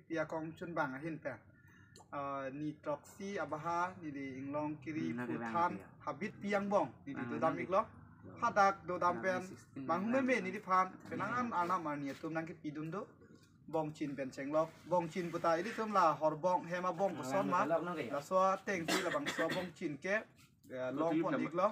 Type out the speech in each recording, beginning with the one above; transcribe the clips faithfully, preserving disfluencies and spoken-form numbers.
Pi akong chunbang ahin pen. Ah, ni throksi abaha neli Inglong Kiri Hmm, lake bang puthan pi ya. Habit pi angbong neli Ah, dodam lake. Iklo. Hadak dodam pen. Sixteen. Manghumeme neliphan. Penang an arnam arni atum nangkepidun do. Bongchin pen chenglok. Bongchin puta ilitum la horbong hem abong Ah, koson ma. Lake lake. Laso atengsi labangso bongchin ke, eh, Betul, longpon nama. Iklo.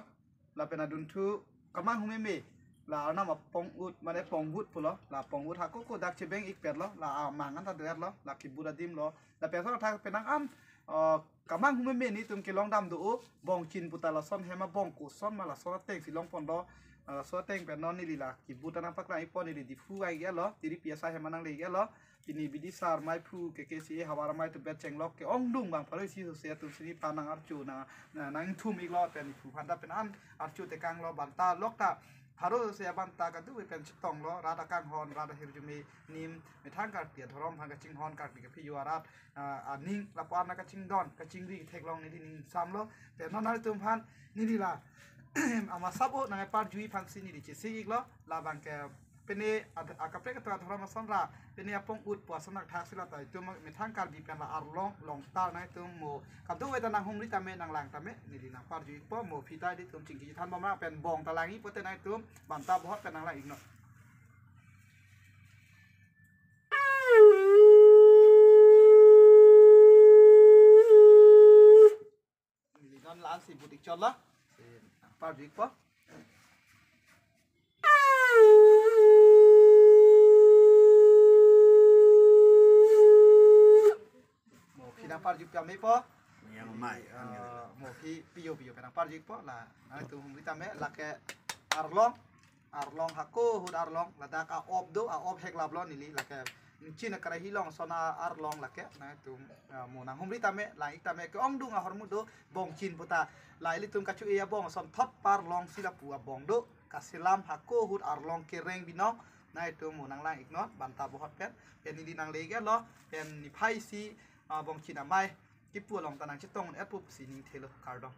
Lapen adunthu kamanghumeme. La arnam apong ut, mane pong ut pulo. La pong ut hako kodak chebeng ikpetlo. La amang an ta doerlo. La kibur adim lo. Lapen ason athak penang an, eh, kamanghumeme netum kelong dam do o. Bongchin puta lason hem abong koson ma lason atengsi longpon do. Eh, laso ateng pen non neli la kibur ta nangpaklang ikpo, neli Diphu aigelo. Tiri pi asai hem nangle iklo. Pini bidisar maiphu ke ke si havar mai tu bet chenglok ke-ongdung bang pharo isi sose atum si nephan nang-archo na, na, nangthum iklo pen iphu aphan ta penang an archo tekanglo banta lok ta pharo sose abanta kadu pen chetonglo rat akanghon rat ahirjume nim methang Karbi adhorom aphan kachinghon Karbi kaphi yo arat, ah, aning lapu-an kachingdon kachingri theklong neli ning samlo pen non nangtum aphan neli la ama sabo nang parjui aphansi neli chesik iklo labang ke pene ad-, akaprek atum adhorom ason ra, pene apong ut pu ason athak si la ta itum methang Karbi pen la arlong longtar nangtum mo. Kadu weta nanghumri tame nanglang tame, neli nangparjui ikpo mo phi ta ilitum chingki than bom ra pen bong ta lang ikpo te nangtum, banta bohot pen nanglang iknon. Neli non la-an si but ik chotlo. Si nangparjui ikpo. Mo phi nangparjui tame po. Yang mai, eh, kan gitu. Mo phi pio pio pen nangparjui ikpo la. Nangtum humri tame lake arlong. Arlong hako ahut arlong ladak a-op do, a-op heklaplo neli lake. Nchin akara hilong ason arlong lake. Nangtum, eh, mo nanghumri tame, lang ik tame ke-ongdung ahormu do, bongchin puta. La ilitum kachu-e abong ason thot parlong si lapu abong do. Kaselam hako ahut arlong kereng binong. Nangtum mo nanglang iknon, banta bohot pen. Pen neli nangle iklo, pen niphai si, ah, bongchin amei kipu along ta nangchetong-et pusi ning thelo kardom.